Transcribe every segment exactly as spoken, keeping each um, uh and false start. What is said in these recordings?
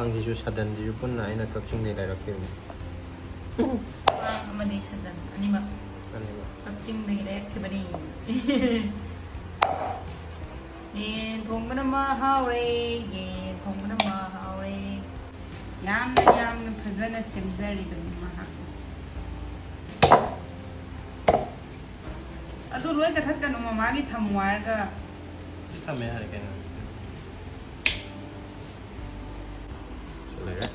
ꯅꯪꯒꯤꯁꯨ ꯁꯗꯟꯁꯤꯁꯨ ꯄꯨꯟꯅ ꯑꯩꯅ ꯀꯛꯆꯤꯡꯗꯒꯤ ꯂꯩꯔꯛꯈꯤꯕꯅꯤ꯫ ꯑꯃꯗꯤ ꯁꯗꯟ ꯑꯅꯤꯃꯛ ꯑꯅꯤꯃꯛ꯫ ꯀꯛꯆꯤꯡꯗꯒꯤ ꯂꯩꯔꯛꯈꯤꯕꯅꯤ꯫ ꯌꯦꯟ ꯊꯣꯡꯕꯅ ꯃꯍꯥꯎꯔꯦ꯫ ꯌꯦꯟ ꯊꯣꯡꯕꯅ ꯃꯍꯥꯎꯔꯦ꯫ ꯌꯥꯝꯅ ꯌꯥꯝꯅ ꯐꯖꯅ ꯁꯦꯝꯖꯔꯤꯕꯅꯤ ꯃꯍꯥꯛ꯫ ꯑꯗꯨ ꯂꯣꯏ ꯀꯊꯠꯀꯅꯨ, ꯃꯃꯥꯒꯤ ꯊꯝꯃꯨ ꯍꯥꯏꯔꯒ꯫ ꯁꯤ ꯊꯝꯃꯦ ꯍꯥꯏꯔꯦ ꯀꯩꯅꯣ꯫ ꯂꯩꯔꯦ꯫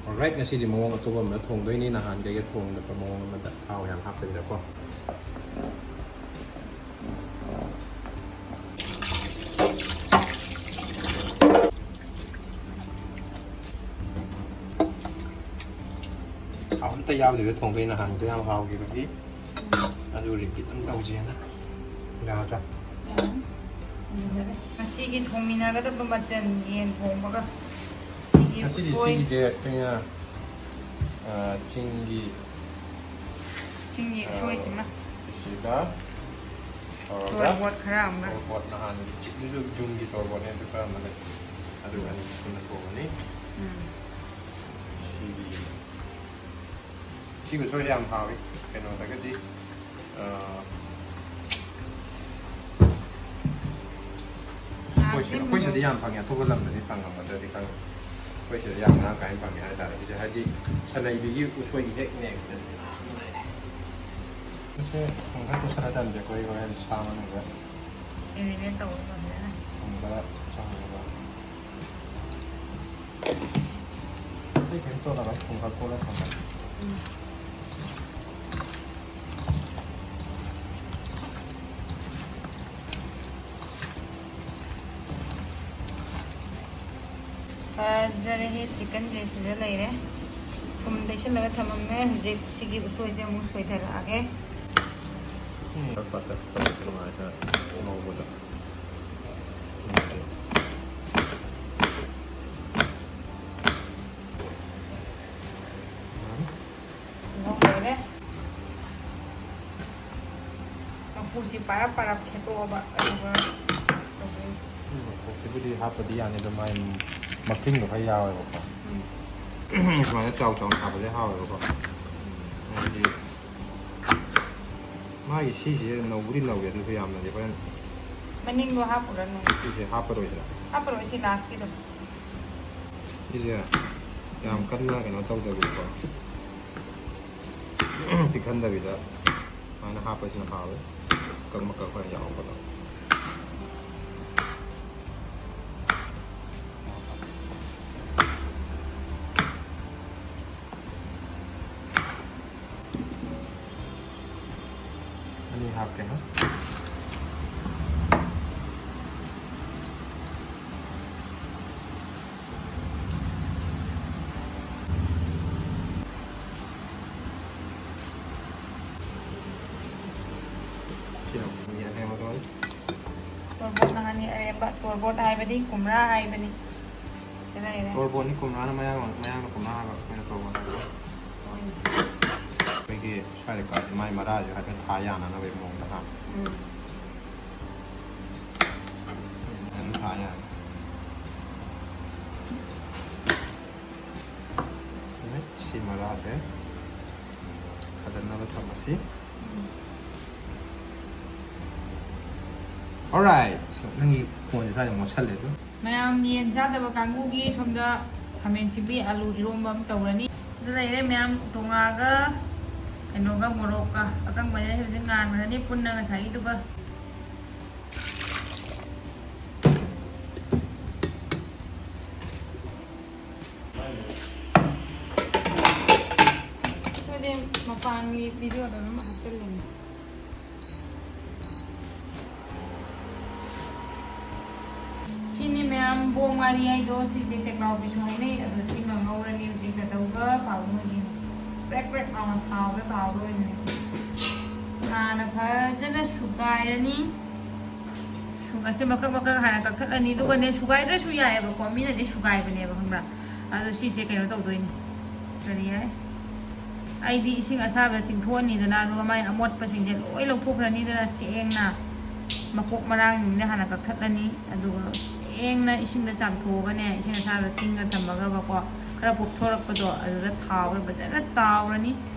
Alright, ꯉꯁꯤꯗꯤ ꯃꯑꯣꯡ ꯑꯇꯣꯞꯄ ꯑꯃꯗ ꯊꯣꯡꯗꯣꯏꯅꯤ, ꯅꯍꯥꯟꯈꯩꯒ ꯊꯣꯡꯗꯕ ꯃꯑꯣꯡ ꯑꯃꯗ, ꯊꯥꯎ ꯌꯥꯝ ꯍꯥꯞꯇꯕꯤꯗꯀꯣ꯫ ꯊꯥꯎ ꯑꯝꯇ ꯌꯥꯎꯗꯕꯤꯗ ꯊꯣꯡꯗꯣꯏ, ꯅꯍꯥꯟꯗꯣ ꯌꯥꯝ ꯍꯥꯎꯈꯤꯕꯒꯤ꯫ ꯑꯗꯨ repeat ꯑꯃ ꯇꯧꯁꯦꯅ꯫ ꯌꯥꯒꯗ꯭ꯔꯥ? ꯌꯥꯔꯅꯤ꯫ ꯐꯖꯔꯦ꯫ ꯉꯁꯤꯒꯤ ꯊꯣꯡꯃꯤꯟꯅꯒꯗꯕ ꯃꯆꯜ ꯌꯦꯟ ꯊꯣꯡꯕꯒ ꯁꯤꯒꯤ ꯉꯁꯤꯗꯤ ꯎꯁꯣꯏ, ꯁꯤꯒꯤꯁꯦ ꯑꯩꯈꯣꯏꯅ, ꯑ, ꯆꯤꯡꯒꯤ, ꯆꯤꯡꯒꯤ ꯑ, ꯎꯁꯣꯏꯁꯤꯃ ꯁꯤꯒ ꯇꯧꯔꯒ ꯇꯣꯔꯕꯣꯠ ꯈꯔ ꯑꯃꯒ꯫ ꯇꯣꯔꯕꯣꯠ ꯅꯍꯥꯟꯒꯤ ꯆꯤꯛꯂꯤꯁꯨ ꯖꯨꯝꯒꯤ ꯇꯣꯔꯕꯣꯠꯅꯦ, ꯑꯗꯨ ꯈꯔ ꯑꯃ ꯂꯩ꯫ ꯑꯗꯨꯒ ꯑꯅꯤ ꯄꯨꯟꯅ ꯊꯣꯡꯉꯅꯤ꯫ ꯎꯝ꯫ ꯁꯤꯒꯤ, ꯁꯤ ꯎꯁꯣꯏ ꯌꯥꯝ ꯍꯥꯎꯋꯤ꯫ ꯀꯩꯅꯣꯗꯒꯗꯤ, ꯑ, ꯑꯩꯈꯣꯏ ꯁꯤ-, ꯑꯩꯈꯣꯏ ꯁꯤꯗꯤ ꯌꯥꯝ ꯐꯪꯉꯦ, ꯑꯇꯣꯞꯄ ꯂꯝꯗꯗꯤ ꯐꯪꯉꯝꯒꯗ꯭ꯔꯗꯤ ꯈꯪꯗꯦ꯫ ꯑꯩꯈꯣꯏ ꯁꯤꯗ ꯌꯥꯝ ꯃꯔꯥꯡ ꯀꯥꯏꯅ ꯐꯪꯉꯦ ꯍꯥꯏꯇꯥꯔꯦ꯫ ꯁꯤꯁꯦ ꯍꯥꯏꯗꯤ ꯁꯅꯩꯕꯤꯒꯤ ꯎꯁꯣꯏꯒꯤ ꯍꯦꯛ next ꯇꯅꯤ꯫ ꯁꯤꯁꯦ ꯈꯔ ꯀꯨꯏꯁꯜꯂ ꯊꯝꯁꯦ, ꯑꯩꯈꯣꯏ ꯍꯣꯔꯦꯟ ꯁꯥ ꯃꯅꯨꯡꯗ Marinate ꯇꯧꯔꯒ ꯐꯖꯅ꯫ ꯊꯨꯝ ꯈꯔ ꯆꯪꯅꯕ꯫ ꯑꯇꯩ ꯀꯩꯝ ꯇꯧꯔꯔꯣꯏ, ꯊꯨꯝ ꯈꯔ ꯇꯣꯠꯂ ꯊꯝꯃꯦ꯫ ꯐꯖꯔꯦꯍꯦ, chicken ꯁꯦ ꯁꯤꯗ ꯂꯩꯔꯦ꯫ ꯊꯨꯝ ꯇꯩꯁꯜꯂꯒ ꯊꯝꯃꯝꯃꯦ꯫ ꯍꯧꯖꯤꯛ ꯁꯤꯒꯤ ꯎꯁꯣꯏꯁꯦ ꯑꯃꯨꯛ ꯁꯣꯏꯊꯔꯛꯑꯒꯦ꯫ ꯎꯝ, ꯄꯠ ꯄꯠ ꯇꯧꯕ ꯅꯨꯡꯉꯥꯏꯇꯅ ꯉꯧꯕꯗꯣ꯫ ꯂꯣꯏꯔꯦ꯫ ꯃꯀꯨꯁꯤ ꯄꯥꯔꯞ ꯄꯥꯔꯞ ꯈꯦꯠꯇꯣꯛꯑꯕ, ꯑꯗꯨꯒ ꯇꯧꯗꯣꯏꯅꯤ꯫ ꯁꯤꯕꯨꯗꯤ ꯍꯥꯞꯄꯗꯤ ꯌꯥꯅꯤ, ꯑꯗꯣ ꯃꯥꯏ ꯃꯈꯤꯡꯗꯣ ꯈꯔ ꯌꯥꯎꯋꯦꯕꯀꯣ꯫ ꯁꯨꯃꯥꯏꯅ ꯆꯥꯎ ꯆꯥꯎꯅ ꯍꯥꯞꯄꯁꯦ ꯍꯥꯎꯋꯦꯕꯀꯣ꯫ ꯍꯥꯏꯗꯤ ꯃꯥꯒꯤ ꯁꯤꯁꯦ ꯅꯧꯕꯨꯗꯤ ꯅꯧꯋꯦ, ꯑꯗꯨꯁꯨ ꯌꯥꯝꯅꯗꯤ ꯍꯣꯔꯦꯟ ꯃꯅꯤꯡꯗꯣ ꯍꯥꯞꯄꯨꯔꯅꯨ꯫ ꯁꯤꯁꯦ ꯍꯥꯞꯄꯔꯣꯏꯁꯤꯔ? ꯍꯥꯞꯄꯔꯣꯏ, ꯁꯤ ꯂꯥꯁꯀꯤꯗꯣ꯫ ꯁꯤꯁꯦ ꯌꯥꯝ ꯀꯟꯅ ꯀꯩꯅꯣ ꯇꯧꯗꯕꯤꯗꯀꯣ, ꯄꯤꯛꯍꯟꯗꯕꯤꯗ ꯁꯨꯃꯥꯏꯅ ꯍꯥꯞꯄꯁꯤꯅ ꯍꯥꯎꯋꯦ꯫ ꯃꯀꯛ ꯃꯀꯛ ꯈꯔ ꯌꯥꯎꯕꯗꯣ꯫ ꯑꯅꯤ ꯍꯥꯞꯀꯦ, ꯍꯥ? ꯁꯤꯅ ꯑꯅꯤ ꯑꯔꯦꯝꯕꯗꯣ꯫ ꯇꯣꯔꯕꯣꯠꯅ ꯑꯅꯤ ꯑꯔꯦꯝꯕ꯫ ꯇꯣꯔꯕꯣꯠ ꯍꯥꯏꯕꯗꯤ ꯀꯨꯝꯔꯥ ꯍꯥꯏꯕꯅꯤ꯫ ꯀꯗꯥꯏꯗ? ꯇꯣꯔꯕꯣꯠꯅꯤ ꯀꯨꯝꯔꯥꯅ ꯃꯌꯥꯡ, ꯃꯌꯥꯡꯅ ꯀꯨꯝꯔꯥ ꯍꯥꯏꯕ, ꯑꯩꯈꯣꯏꯅ ꯇꯣꯔꯕꯣꯠ ꯍꯥꯏꯕ꯫ ꯍꯣꯏꯅꯦ꯫ ꯑꯩꯈꯣꯏꯒꯤ ꯁ꯭ꯋꯥꯏꯗ ꯀꯥꯁꯦ ꯃꯥꯏ ꯃꯔꯥꯁꯦ ꯍꯥꯏꯐꯦꯠ ꯊꯥ ꯌꯥꯅꯅꯕꯒꯤ ꯃꯑꯣꯡꯗ ꯍꯥ꯫ ꯎꯝ꯫ ꯑꯗꯨꯝ ꯊꯥ ꯌꯥꯅꯤ꯫ ꯁꯤ ꯃꯔꯥꯁꯦ ꯊꯥꯗꯅꯕ ꯊꯝꯃꯁꯤ꯫ ꯎꯝ꯫ Alright, ꯅꯪꯒꯤ ꯐꯣꯟꯁꯦ ꯁ꯭ꯋꯥꯏꯗ ꯃꯣꯠꯁꯜꯂꯦ ꯑꯗꯨ꯫ ꯃꯌꯥꯝ ꯌꯦꯟ ꯆꯥꯗꯕ ꯀꯥꯡꯕꯨꯒꯤ ꯁꯣꯝꯗ ꯈꯥꯃꯦꯟ ꯁꯤꯟꯕꯤ ꯑꯂꯨ ꯏꯔꯣꯝꯕ ꯑꯃ ꯇꯧꯔꯅꯤ꯫ ꯁꯤꯗ ꯂꯩꯔꯦ ꯃꯌꯥꯝ, ꯇꯣꯉꯥꯒ ꯀꯩꯅꯣꯒ ꯃꯣꯔꯣꯛꯀ ꯑꯀꯪꯕꯅꯦ꯫ ꯍꯧꯖꯤꯛ ꯉꯥꯟꯈ꯭ꯔꯅꯤ ꯄꯨꯟꯅ ꯉꯁꯥꯏꯒꯤꯗꯨꯒ꯫ ꯑꯩꯈꯣꯏꯗꯤ ꯃꯄꯥꯟꯒꯤ ꯚꯤꯗꯤꯑꯣꯗ ꯑꯗꯨꯝ ꯍꯥꯞꯆꯤꯜꯂꯤꯅꯦ꯫ ꯁꯤꯅꯤ ꯃꯌꯥꯝ ꯕꯣꯡ ꯉꯥꯔꯤ ꯍꯥꯏꯗꯣ, ꯁꯤꯁꯦ ꯆꯦꯛꯂꯥꯎꯕꯤꯁꯨ ꯍꯥꯏꯅꯩ꯫ ꯑꯗꯣ ꯁꯤ ꯉꯧꯔꯅꯤ ꯍꯧꯖꯤꯛ ꯀꯩꯗꯧꯕ ꯄꯥꯎ ꯃꯣꯏꯒꯤ ꯄ꯭ꯔꯦꯛ ꯄ꯭ꯔꯦꯛ ꯂꯥꯎꯅ ꯁꯥꯕꯗ ꯇꯥꯎꯗꯧꯔꯤꯕꯅꯤ ꯁꯤ꯫ ꯍꯥꯟꯅ ꯐꯖꯅ ꯁꯨꯒꯥꯏꯔꯅꯤ꯫ ꯁꯨ-, ꯑꯁꯤ ꯃꯀꯛ ꯃꯀꯛ ꯍꯥꯟꯅ ꯀꯛꯊꯠꯂꯅꯤ꯫ ꯑꯗꯨꯒꯅꯦ, ꯁꯨꯒꯥꯏꯗ꯭ꯔꯁꯨ ꯌꯥꯏꯑꯕꯀꯣ, ꯃꯤꯅꯗꯤ ꯁꯨꯒꯥꯏꯕꯅꯦꯕ, ꯈꯪꯕ꯭ꯔꯥ? ꯑꯗꯣ ꯁꯤꯁꯦ ꯀꯩꯅꯣ ꯇꯧꯗꯣꯏꯅꯤ, ꯀꯔꯤ ꯍꯥꯏ, ꯑꯩꯗꯤ ꯏꯁꯤꯡ ꯑꯁꯥꯕꯗ ꯇꯤꯡꯊꯣꯛꯑꯅꯤꯗꯅ, ꯑꯗꯨꯒ ꯃꯥꯏ ꯑꯃꯣꯠꯄꯁꯤꯡꯁꯦ ꯂꯣꯏ ꯂꯧꯊꯣꯛꯈ꯭ꯔꯅꯤꯗꯅ ꯁꯦꯡꯅ꯫ ꯃꯀꯣꯛ ꯃꯔꯥꯡꯁꯤꯡꯁꯦ ꯍꯥꯟꯅ ꯀꯛꯊꯠꯂꯅꯤ꯫ ꯑꯗꯨꯒ ꯁꯦꯡꯅ ꯏꯁꯤꯡꯗ ꯆꯥꯝꯊꯣꯛꯑꯒꯅꯦ, ꯏꯁꯤꯡ ꯑꯁꯥꯕꯗ ꯇꯤꯡꯉ ꯊꯝꯃꯒꯕꯀꯣ, ꯈꯔ ꯄꯣꯞꯊꯣꯔꯛꯄꯗꯣ ꯑꯗꯨꯗ ꯊꯥꯎꯁꯦ ꯐꯖꯅ ꯇꯥꯎꯔꯅꯤ꯫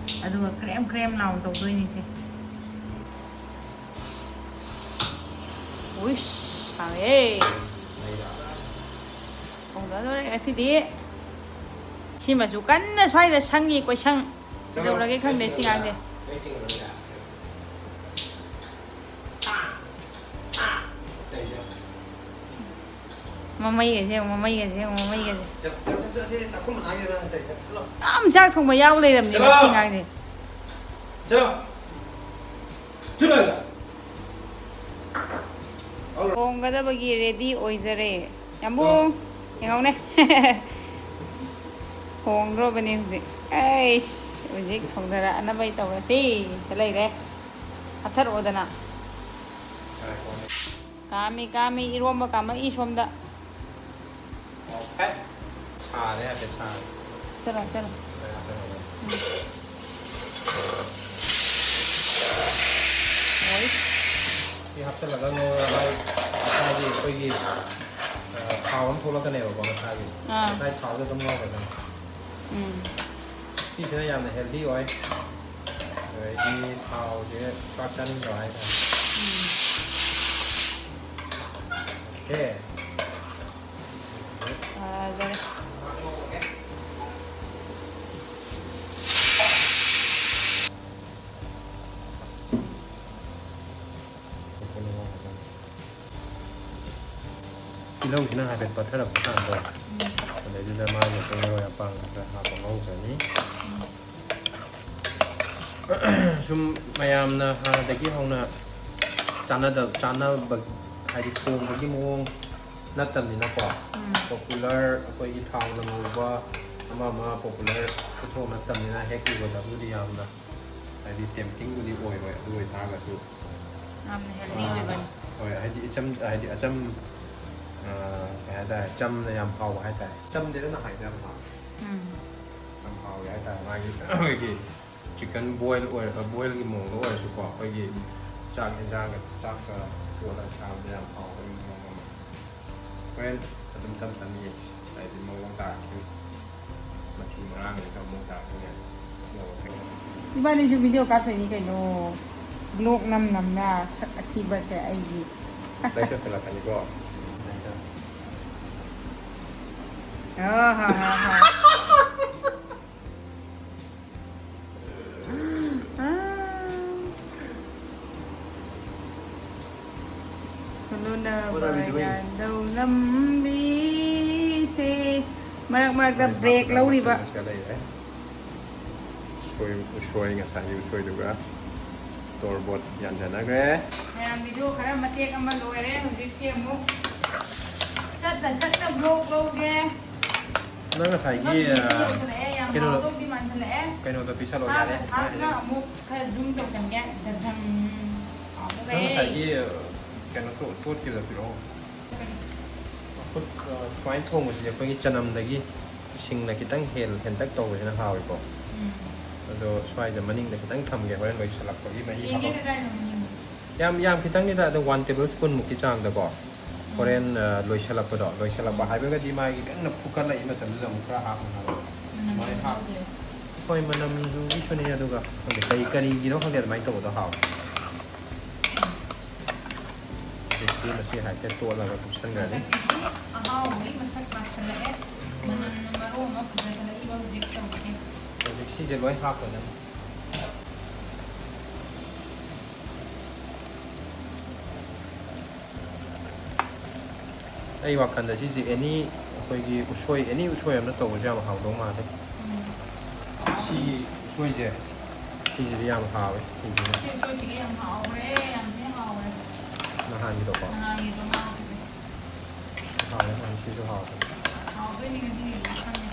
ꯑꯗꯨꯒ ꯈ꯭ꯔꯦꯝ ꯈ꯭ꯔꯦꯝ ꯂꯥꯎꯅ ꯇꯧꯗꯣꯏꯅꯤꯁꯦ꯫ ꯎꯏꯁ, ꯁꯥꯔꯦ꯫ ꯊꯣꯡꯗꯗꯣꯔꯦ ꯉꯁꯤꯗꯤ꯫ ꯁꯤꯃꯁꯨ ꯀꯟꯅ ꯁ꯭ꯋꯥꯏꯗ ꯁꯪꯉꯤ, ꯀꯣꯏꯁꯪ꯫ ꯀꯩꯗꯧꯔꯒꯦ ꯈꯪꯗꯦ ꯁꯤ ꯉꯥꯡꯁꯦ꯫ ꯃꯃꯩꯒꯁꯦ ꯌꯦꯡꯉꯨ, ꯃꯃꯩꯒꯁꯦ ꯌꯦꯡꯉꯨ, ꯃꯃꯩꯒꯁꯦ꯫ ꯌꯥꯝ ꯆꯥꯛ ꯊꯣꯡꯕ ꯌꯥꯎ ꯂꯩꯔꯝꯅꯦ ꯁꯤ ꯉꯥꯡꯁꯦ꯫ ꯊꯣꯡꯒꯗꯕꯒꯤ ꯔꯦꯗꯤ ꯑꯣꯏꯖꯔꯦ꯫ ꯌꯥꯝꯕꯨꯡ, ꯌꯦꯡꯍꯧꯅꯦ꯫ ꯊꯣꯡꯗ꯭ꯔꯣꯕꯅꯦ ꯍꯧꯖꯤꯛ꯫ ꯑꯩꯁ, ꯍꯧꯖꯤꯛ ꯊꯣꯡꯊꯔꯛꯑꯅꯕ ꯑꯩ ꯇꯧꯔꯁꯤ꯫ ꯁꯤꯗ ꯂꯩꯔꯦ꯫ ꯍꯥꯞꯊꯔꯛꯑꯣꯗꯅ꯫ ꯀꯥꯝꯃꯤ, ꯀꯥꯝꯃꯤ, ꯏꯔꯣꯝꯕ ꯀꯥꯝꯃꯛꯏ ꯁꯣꯝꯗ꯫ ꯑꯣꯀꯦ꯫ ꯁꯥꯔꯦ ꯍꯥꯏꯐꯦꯠ, ꯁꯥꯔꯦ꯫ ꯆꯠꯂꯣ, ꯆꯠꯂꯣ꯫ ꯁꯥꯔꯦ, ꯁꯥꯔꯦ꯫ ꯎꯝ꯫ ꯍꯣꯏ꯫ ꯁꯤ ꯍꯥꯞꯆꯤꯜꯂꯒ ꯉꯧꯔꯒ ꯃꯥꯏ ꯃꯁꯥꯒꯤ ꯑꯩꯈꯣꯏꯒꯤ, ꯑ, ꯊꯥꯎ ꯑꯃ ꯊꯣꯛꯂꯛꯀꯅꯦꯕꯀꯣ ꯃꯁꯥꯒꯤ꯫ ꯑꯥ꯫ ꯃꯁꯥꯒꯤ ꯊꯥꯎꯗ ꯑꯗꯨꯝ ꯉꯧꯔꯒ꯫ ꯎꯝ꯫ ꯁꯤꯁꯤꯅ ꯌꯥꯝꯅ ꯍꯦꯜꯗꯤ ꯑꯣꯏ꯫ ꯑꯗꯩꯗꯤ ꯊꯥꯎꯁꯦ ꯄꯥꯛ ꯆꯥꯅꯤꯡꯗꯕ ꯍꯥꯏꯇꯥꯔꯦ꯫ ꯑꯣꯀꯦ꯫ ꯐꯖꯔꯦ꯫ ꯇꯤꯜꯍꯧꯁꯤꯅ ꯍꯥꯏꯐꯦꯠ ꯄꯠꯊꯔꯛꯄ ꯀꯥꯟꯗꯣ, ꯎꯝ꯫ ꯑꯗꯩꯗꯨꯗ ꯃꯥꯒꯤ ꯑꯩꯈꯣꯏ ꯃꯔꯣꯏ ꯃꯄꯥꯡ ꯈꯔ ꯍꯥꯞꯄ ꯉꯧꯖꯅꯤ꯫ ꯎꯝ꯫ ꯁꯨꯝ ꯃꯌꯥꯝꯅ ꯍꯥꯟꯅꯗꯒꯤ ꯍꯧꯅ ꯆꯥꯟꯅꯗ-, ꯆꯥꯟꯅꯕ, ꯍꯥꯏꯗꯤ ꯊꯣꯡꯕꯒꯤ ꯃꯑꯣꯡ ꯅꯠꯇꯕꯅꯤꯅꯀꯣ, ꯎꯝ꯫ ꯄꯣꯄꯨꯂꯔ ꯑꯩꯈꯣꯏꯒꯤ ꯊꯥꯎꯅ ꯉꯧꯕ ꯑꯃ ꯑꯃ ꯄꯣꯄꯨꯂꯔ ꯈꯨꯊꯣꯡ ꯅꯠꯇꯕꯅꯤꯅ ꯍꯦꯛ ꯎꯕꯗꯕꯨꯗꯤ ꯌꯥꯝꯅ, ꯍꯥꯏꯗꯤ, ꯇꯦꯝꯇꯤꯡꯕꯨꯗꯤ ꯑꯣꯏꯔꯣꯏ꯫ ꯑꯗꯨ ꯑꯣꯏꯇꯥꯔꯒꯁꯨ, ꯌꯥꯝꯅ ꯍꯦꯜꯗꯤ ꯑꯥ, ꯑꯣꯏꯕꯅꯤ꯫ ꯍꯣꯏ, ꯍꯥꯏꯗꯤ ꯏꯆꯝ, ꯍꯥꯏꯗꯤ ꯑꯆꯝ, ꯑꯥ, ꯀꯩ ꯍꯥꯏꯇꯥꯔꯦ, ꯆꯝꯅ ꯌꯥꯝ ꯍꯥꯎꯕ ꯍꯥꯏꯇꯥꯔꯦ꯫ ꯆꯝꯗꯦꯗꯅ ꯍꯥꯏꯗꯤ ꯌꯥꯝ ꯍꯥꯎ-, ꯎꯝ꯫ ꯌꯥꯝ ꯍꯥꯎꯋꯦ ꯍꯥꯏꯇꯥꯔꯦ꯫ ꯃꯥꯒꯤ ꯑꯩꯈꯣꯏꯒꯤ ꯆꯤꯛꯀꯟ ꯕꯣꯏꯜ ꯑꯣꯏꯔ-, ꯕꯣꯏꯜꯒꯤ ꯃꯑꯣꯡꯗ ꯑꯣꯏꯔꯁꯨꯀꯣ, ꯑꯩꯈꯣꯏꯒꯤ ꯆꯥꯛ ꯌꯦꯟꯖꯥꯡꯒ ꯆꯥꯛꯀ ꯇꯣꯠꯂꯒ ꯆꯥꯕꯗ ꯌꯥꯝ ꯍꯥꯎꯕꯒꯤ ꯃꯑꯣꯡ ꯑꯃ꯫ ꯍꯣꯔꯦꯟ ꯑꯗꯨꯝ ꯇꯞ ꯇꯞꯅ ꯌꯦꯡꯁꯤ, ꯍꯥꯏꯗꯤ ꯃꯑꯣꯡ ꯇꯥꯔꯛꯈꯤꯅꯤ꯫ ꯃꯆꯨ ꯃꯔꯥꯡꯒꯤꯗꯤ ꯈꯔ ꯃꯑꯣꯡ ꯇꯥꯔꯛꯈꯤꯅꯤ꯫ ꯏꯕꯥꯅꯤꯁꯨ ꯚꯤꯗꯤꯑꯣ ꯀꯥꯞꯇꯣꯏꯅꯤ ꯀꯩꯅꯣ꯫ ꯕ꯭ꯂꯣꯛ ꯅꯝ ꯅꯝꯅ ꯁꯛ ꯑꯊꯤꯕꯁꯦ ꯑꯩꯒꯤ꯫ ꯂꯥꯏꯛ ꯇꯧꯁꯜꯂꯛꯀꯅꯤꯀꯣ꯫ ꯑ, ꯍ, ꯍ, ꯍ꯫ ꯑ꯫ ꯍꯣꯠꯅꯅꯕ ꯌꯥꯟꯗꯧ ꯂꯝꯕꯤꯁꯦ꯫ ꯃꯔꯛ ꯃꯔꯛꯇ ꯕ꯭ꯔꯦꯛ ꯂꯧꯔꯤꯕ꯫ ꯎꯁꯣꯏ, ꯎꯁꯣꯏ, ꯉꯁꯥꯏꯒꯤ ꯎꯁꯣꯏꯗꯨꯒ ꯇꯣꯔꯕꯣꯠ ꯌꯥꯟꯖꯟꯅꯈ꯭ꯔꯦ꯫ ꯃꯌꯥꯝ ꯚꯤꯗꯤꯑꯣ ꯈꯔ ꯃꯇꯦꯛ ꯑꯃ ꯂꯣꯏꯔꯦ꯫ ꯍꯧꯖꯤꯛꯁꯦ ꯑꯃꯨꯛ ꯆꯠꯅ ꯆꯠꯅ ꯕ꯭ꯂꯣꯛ ꯂꯧꯒꯦ꯫ ꯅꯪ ꯉꯁꯥꯏꯒꯤ, ꯉꯥ ꯄꯤꯁꯁꯦ ꯑ, ꯌꯧꯁꯜꯂꯛꯑꯦ, ꯌꯥꯝ ꯀꯩꯅꯣ, ꯍꯥꯎꯗꯧꯗꯤ ꯃꯥꯟꯁꯜꯂꯛꯑꯦ꯫ ꯀꯩꯅꯣꯗꯣ ꯄꯤꯁꯜꯂꯣ, ꯍꯥꯞꯅ ꯌꯥꯔꯦ꯫ ꯍꯥꯞꯅ ꯑꯃꯨꯛ ꯈꯔ ꯖꯨꯝ ꯇꯧꯁꯟꯒꯦ꯫ ꯗꯗꯪ꯫ ꯅꯪ ꯍꯥꯎꯈ꯭ꯔꯦ꯫ ꯉꯁꯥꯏꯒꯤ, ꯑ, ꯀꯩꯅꯣ ꯇꯣ-, ꯇꯣꯠꯈꯤꯕꯗꯣ ꯄꯤꯔꯛꯑꯣ꯫ ꯀꯩꯅꯣ? ꯃꯈꯨꯠ, ꯑ, ꯁꯨꯃꯥꯏꯅ ꯊꯣꯡꯕꯁꯤꯗꯤ ꯑꯩꯈꯣꯏꯒꯤ ꯆꯅꯝꯗꯒꯤ ꯁꯤꯡꯅ ꯈꯤꯇꯪ ꯍꯦꯜ-, ꯍꯦꯟꯇꯛ ꯇꯧꯕꯁꯤꯅ ꯍꯥꯎꯋꯤꯀꯣ꯫ ꯎꯝ꯫ ꯑꯗꯣ ꯁ꯭ꯋꯥꯏꯗ ꯃꯅꯤꯡꯗ ꯈꯤꯇꯪ ꯊꯝꯒꯦ, ꯍꯣꯔꯦꯟ ꯂꯣꯏꯁꯤꯜꯂꯛꯄꯒꯤ ꯃꯍꯤ ꯌꯦꯡꯒꯦ ꯍꯥꯞꯄꯛ-, ꯀꯗꯥꯏꯅꯣ ꯃꯅꯤꯡꯗꯣ? ꯌꯥꯝ, ꯌꯥꯝ ꯈꯤꯇꯪꯅꯤꯗ, ꯑꯗꯣ one tablespoon ꯃꯨꯛꯀꯤ ꯆꯥꯡꯗꯀꯣ꯫ ꯎꯝ꯫ ꯍꯣꯔꯦꯟ, ꯑ, ꯂꯣꯏꯁꯤꯜꯂꯛꯄꯗꯣ, ꯂꯣꯏꯁꯤꯜꯂꯛꯄ ꯎꯝ꯫ ꯍꯥꯏꯕꯒꯗꯤ ꯃꯥꯒꯤ ꯀꯟꯅ ꯐꯨꯀꯠꯂꯛꯏ ꯃꯇꯝꯗꯨꯗ ꯑꯃꯨꯛ ꯈꯔ ꯍꯥꯞꯄ ꯃꯥꯜꯂꯦ꯫ ꯃꯅꯝ ꯑꯗꯨꯃꯥꯏꯅ ꯍꯥꯞ-, ꯂꯧꯗꯦ꯫ ꯍꯣꯏ, ꯃꯅꯝꯁꯨ ꯏꯁꯨꯅꯤ, ꯑꯗꯨꯒ ꯈꯪꯗꯦ, ꯀꯔꯤ, ꯀꯔꯤꯒꯤꯅꯣ ꯈꯪꯗꯦ, ꯑꯗꯨꯃꯥꯏꯅ ꯇꯧꯕꯗꯣ ꯍꯥꯎꯋꯦ꯫ ꯍꯧꯖꯤꯛꯇꯤ ꯃꯁꯤ ꯍꯥꯏꯐꯦꯠ ꯇꯣꯠꯂꯒ ꯀꯨꯞꯁꯟꯈ꯭ꯔꯅꯤ꯫ ꯃꯁꯛꯁꯤꯗꯤ ꯑꯍꯥꯎꯕꯒꯤ ꯃꯁꯛ ꯂꯥꯛꯁꯜꯂꯛꯑꯦ꯫ ꯃꯅꯝꯅ ꯃꯔꯣꯜ ꯑꯃ ꯐꯖꯈꯠꯂꯛꯏꯕ ꯍꯧꯖꯤꯛ ꯇꯧꯔꯤꯁꯦ꯫ ꯍꯧꯖꯤꯛ ꯁꯤꯁꯦ ꯂꯣꯏ ꯍꯥꯞꯈ꯭ꯔꯗꯕꯅꯤ꯫ ꯑꯩ ꯋꯥꯈꯜꯗ ꯁꯤꯁꯦ ꯑꯦꯅꯤ, ꯑꯩꯈꯣꯏꯒꯤ ꯎꯁꯣꯏ, ꯑꯦꯅꯤ ꯎꯁꯣꯏ ꯑꯃꯅ ꯇꯧꯕꯁꯨ ꯌꯥꯝ ꯍꯥꯎꯗꯧ ꯃꯥꯜꯂꯦ꯫ ꯎꯝ꯫ ꯁꯤꯒꯤ ꯎꯁꯣꯏꯁꯦ, ꯁꯤꯁꯤꯗꯤ ꯌꯥꯝ ꯍꯥꯎꯋꯦ, ꯁꯤꯁꯤꯅ꯫ ꯁꯤ ꯎꯁꯣꯏꯁꯤꯗꯤ ꯌꯥꯝ ꯍꯥꯎꯈ꯭ꯔꯦ, ꯌꯥꯝ ꯊꯤꯅ ꯍꯥꯎꯈ꯭ꯔꯦ꯫ ꯅꯍꯥꯟꯒꯤꯗꯣꯀꯣ? ꯅꯍꯥꯟꯒꯤꯗꯣ ꯉꯥꯎꯈꯤꯕꯅꯦ꯫ ꯍꯥꯎꯋꯦ, ꯌꯥꯝ ꯊꯤꯁꯨ ꯍꯥꯎꯋꯦ꯫ ꯍꯥꯎꯗꯣꯏꯅꯤ ꯉꯁꯤꯒꯤꯗꯤ ꯈꯪꯉꯦ꯫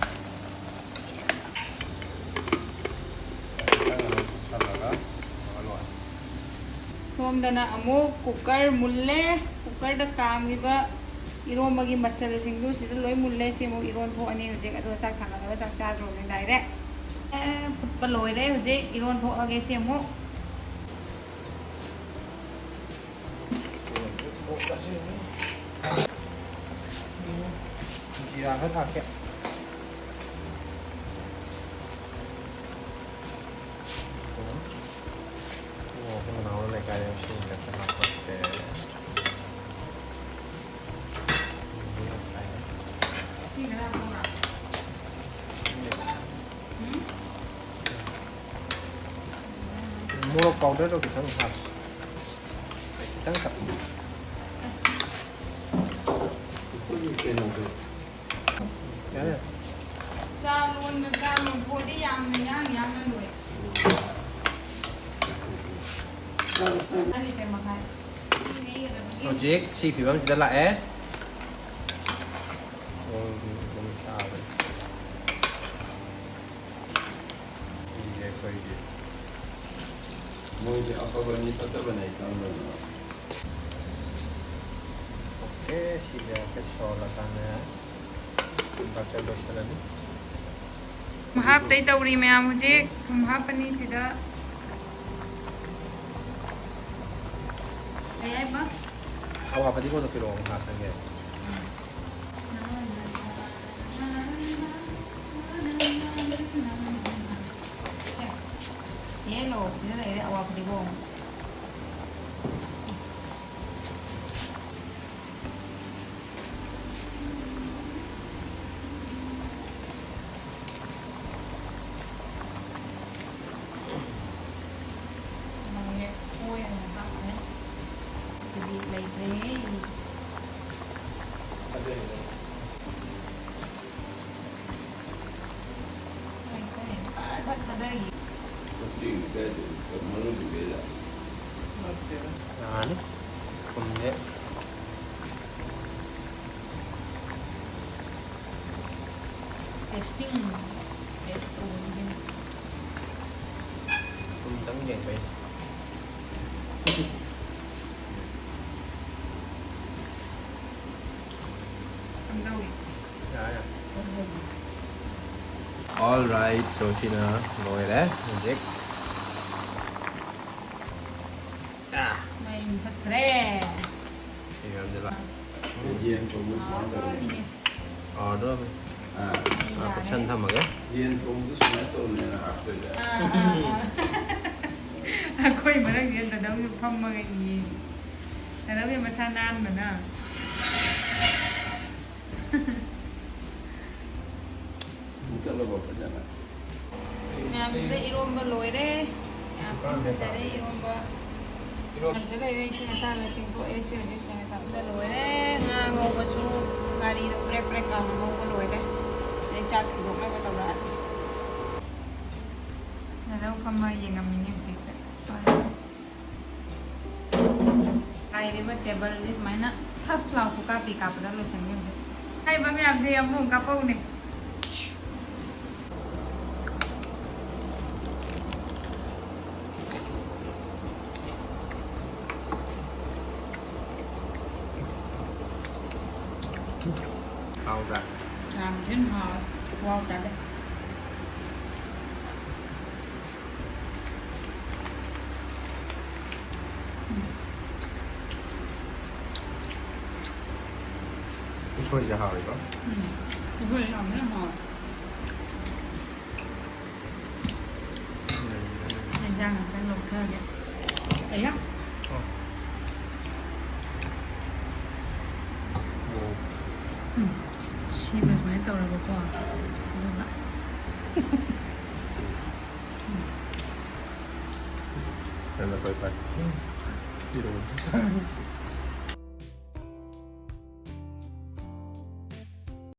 ꯁꯣꯝꯗꯅ ꯑꯃꯨꯛ ꯀꯨꯀꯔ ꯃꯨꯜꯂꯦ꯫ ꯀꯨꯀꯔꯗ ꯀꯥꯝꯃꯤꯕ ꯏꯔꯣꯝꯕꯒꯤ ꯃꯆꯜꯁꯤꯡꯗꯨ ꯁꯤꯗ ꯂꯣꯏ ꯃꯨꯜꯂꯦ꯫ ꯁꯤ ꯑꯃꯨꯛ ꯏꯔꯣꯟ ꯊꯣꯛꯑꯅꯤ ꯍꯧꯖꯤꯛ, ꯑꯗꯨꯒ ꯆꯥꯛ ꯊꯥꯡꯒꯠꯂꯒ ꯆꯥꯛ ꯆꯥꯗ꯭ꯔꯣꯕꯅꯤ ꯗꯥꯏꯔꯦꯛ꯫ ꯑꯦ, ꯐꯨꯠꯄ ꯂꯣꯏꯔꯦ꯫ ꯍꯧꯖꯤꯛ ꯏꯔꯣꯟ ꯊꯣꯛꯑꯒꯦ ꯁꯤ ꯑꯃꯨꯛ꯫ ꯖꯤꯔꯥ ꯈꯔ ꯊꯥꯛꯀꯦ꯫ ꯑꯣ, ꯑꯩꯈꯣꯏ ꯃꯅꯥꯎꯅ ꯂꯩꯀꯥꯏꯗ ꯁꯤꯡ ꯈꯔ ꯍꯥꯞꯄꯛꯀꯦ꯫ ꯃꯣꯔꯣꯛ powderꯗꯣ ꯈꯤꯇꯪ ꯍꯥꯞꯄꯣ꯫ ꯈꯤꯇꯪ ꯈꯛ꯫ ꯑꯩꯈꯣꯏꯒꯤ ꯀꯩꯅꯣꯗꯣ꯫ ꯌꯥꯔꯦ꯫ ꯆꯥ ꯂꯣꯟꯕ, ꯆꯥ ꯂꯣꯟꯊꯣꯛꯑꯗꯤ ꯌꯥꯝꯅ ꯌꯥꯡ ꯌꯥꯡꯅ ꯂꯣꯏ꯫ ꯆꯥꯔꯣ, ꯆꯥꯔꯣ꯫ ꯄꯨꯡ ꯑꯅꯤ ꯃꯈꯥꯏ꯫ ꯍꯧꯖꯤꯛ ꯁꯤ ꯐꯤꯕꯝꯁꯤꯗ ꯂꯥꯛꯑꯦ꯫ ꯄꯨꯡ ꯑꯗꯨꯝ ꯇꯥꯕꯅꯤ꯫ ꯁꯤꯁꯦ ꯑꯩꯈꯣꯏꯒꯤ ꯃꯣꯏꯁꯦ ꯑꯐꯕꯅꯤ ꯐꯠꯇꯕꯅꯤ ꯑꯩ ꯈꯪꯗꯕꯅꯦꯕ꯫ ꯑꯣꯀꯦ, ꯁꯤꯁꯦ ꯑꯩꯈꯣꯏ ꯁꯣꯜꯂꯀꯥꯟꯗ ꯕꯇꯔ ꯂꯣꯏꯁꯤꯜꯂꯅꯤ꯫ ꯊꯨꯝ ꯍꯥꯞꯇꯩ ꯇꯧꯔꯤ ꯃꯌꯥꯝ ꯍꯧꯖꯤꯛ꯫ ꯊꯨꯝ ꯍꯥꯞꯄꯅꯤ ꯁꯤꯗ꯫ ꯀꯩ ꯍꯥꯏꯕ? ꯊꯥꯎ ꯍꯥꯞꯄꯗꯤ ꯀꯣꯟꯅ ꯄꯤꯔꯛꯑꯣ, ꯉꯥꯏꯍꯥꯛꯇꯪꯒꯤ꯫ ꯌꯦꯂꯣ, ꯁꯤꯗ ꯂꯩꯔꯦ ꯑꯋꯥ ꯐꯗꯤꯒꯣꯝ꯫ ꯃꯥꯏꯔꯦꯟ ꯀꯣꯏ ꯑꯣꯏꯅ ꯍꯥꯞꯈ꯭ꯔꯦ꯫ ꯁꯤꯗꯤ ꯂꯩꯇ꯭ꯔꯦꯍꯦ꯫ ꯂꯩꯇ꯭ꯔꯦ꯫ ꯐꯠ ꯐꯠ ꯊꯥꯗꯔꯤ꯫ ꯌꯥꯔꯅꯤ꯫ ꯊꯨꯝꯁꯦ꯫ Testing. Test ꯇꯧꯕꯒꯤꯅꯦ꯫ ꯊꯨꯝꯇꯪ ꯌꯦꯡꯕꯩ꯫ ꯀꯝꯗꯧꯏ? ꯌꯥꯔꯦ, ꯌꯥꯔꯦ꯫ All right, so ꯁꯤꯅ ꯂꯣꯏꯔꯦ ꯍꯧꯖꯤꯛ꯫ ꯑꯥ꯫ ꯃꯩ ꯃꯨꯊꯠꯈ꯭ꯔꯦ꯫ ꯌꯦꯟ ꯊꯣꯡꯕ ꯁꯨꯃꯥꯏꯅ ꯇꯧꯕꯅꯤ꯫ ꯑꯥ, ꯑꯗꯨꯝ, ꯑꯥ, ꯑꯥ, ꯌꯥꯔꯦ꯫ ꯀꯨꯞꯁꯟ ꯊꯝꯃꯒꯦ꯫ ꯌꯦꯟ ꯊꯣꯡꯕꯗ ꯁꯨꯃꯥꯏꯅ ꯇꯧꯕꯅꯦꯅ ꯍꯥꯞꯇꯣꯏꯁꯦ꯫ ꯑꯥ, ꯑꯥ, ꯑꯥ꯫ ꯑꯩꯈꯣꯏ ꯃꯔꯛꯁꯤꯗ ꯗꯥꯗꯥꯎꯁꯨ ꯐꯝꯃꯒ ꯌꯦꯡꯉꯤ꯫ ꯗꯥꯗꯥꯎꯁꯦ ꯃꯁꯥ ꯅꯥꯟꯕꯅ꯫ ꯃꯨꯊꯠꯂꯕꯣ ꯐꯖꯅ? ꯃꯌꯥꯝꯁꯤꯗ ꯏꯔꯣꯝꯕ ꯂꯣꯏꯔꯦ꯫ ꯌꯥꯝ ꯐꯖꯔꯦ ꯏꯔꯣꯝꯕ꯫ ꯏꯔꯣꯝ- ꯁꯤꯗ ꯂꯩꯔꯦ, ꯏꯁꯤꯡ ꯑꯁꯥꯕ ꯇꯤꯡꯊꯣꯛꯑꯦ꯫ ꯁꯤ ꯍꯧꯖꯤꯛ ꯁꯦꯡꯅ ꯊꯝꯕ ꯂꯣꯏꯔꯦ꯫ ꯉꯥ ꯉꯧꯕꯁꯨ ꯉꯥꯔꯤꯗꯣ ꯄ꯭ꯔꯦꯛ ꯄ꯭ꯔꯦꯛ ꯂꯥꯎꯅ ꯉꯧꯕ ꯂꯣꯏꯔꯦ꯫ ꯑꯗꯩ ꯆꯥꯛ ꯊꯤꯗꯣꯛꯅꯕ ꯇꯧꯔꯛꯑꯅꯤ꯫ ꯗꯥꯗꯥꯎ ꯐꯝꯃ ꯌꯦꯡꯉꯝꯃꯤꯅꯦ ꯍꯧꯖꯤꯛꯇ꯫ ꯍꯥꯏꯔꯤꯕ ꯇꯦꯕꯜꯁꯦ ꯁꯨꯃꯥꯏꯅ ꯊꯁ ꯂꯥꯎ ꯈꯨꯀꯥꯞꯄꯤ ꯀꯥꯞꯄꯗ ꯂꯣꯏꯁꯟꯒꯦ ꯍꯧꯖꯤꯛ꯫ ꯍꯥꯏꯕ ꯃꯌꯥꯝꯁꯦ ꯑꯃꯨꯛ ꯀꯥꯞꯄꯧꯅꯦ꯫ ꯍꯥꯎꯕ꯭ꯔꯥ? ꯌꯥꯝ ꯊꯤꯅ ꯍꯥꯎꯋꯦ꯫ ꯈꯨꯍꯥꯎ ꯆꯥꯗꯦ꯫ ꯎꯁꯣꯏꯁꯦ ꯍꯥꯎꯋꯤꯀꯣ? ꯎꯝ꯫ ꯎꯁꯣꯏ ꯌꯥꯝ ꯌꯥꯝ ꯍꯥꯎꯋꯦ꯫ ꯌꯦꯟꯖꯥꯡ ꯑꯝꯇꯪ ꯂꯧꯊꯒꯦ꯫ ꯑꯌꯥ꯫ ꯑꯣ꯫ ꯑꯣ꯫ ꯎꯝ꯫ ꯁꯤꯃ ꯁꯨꯃꯥꯏꯅ ꯇꯧꯔꯕꯀꯣ꯫ ꯑꯗꯨꯒ ꯅꯪꯅ ꯈ꯭ꯋꯥꯏ ꯐꯔꯦ꯫ ꯄꯤꯔꯛꯑꯣ꯫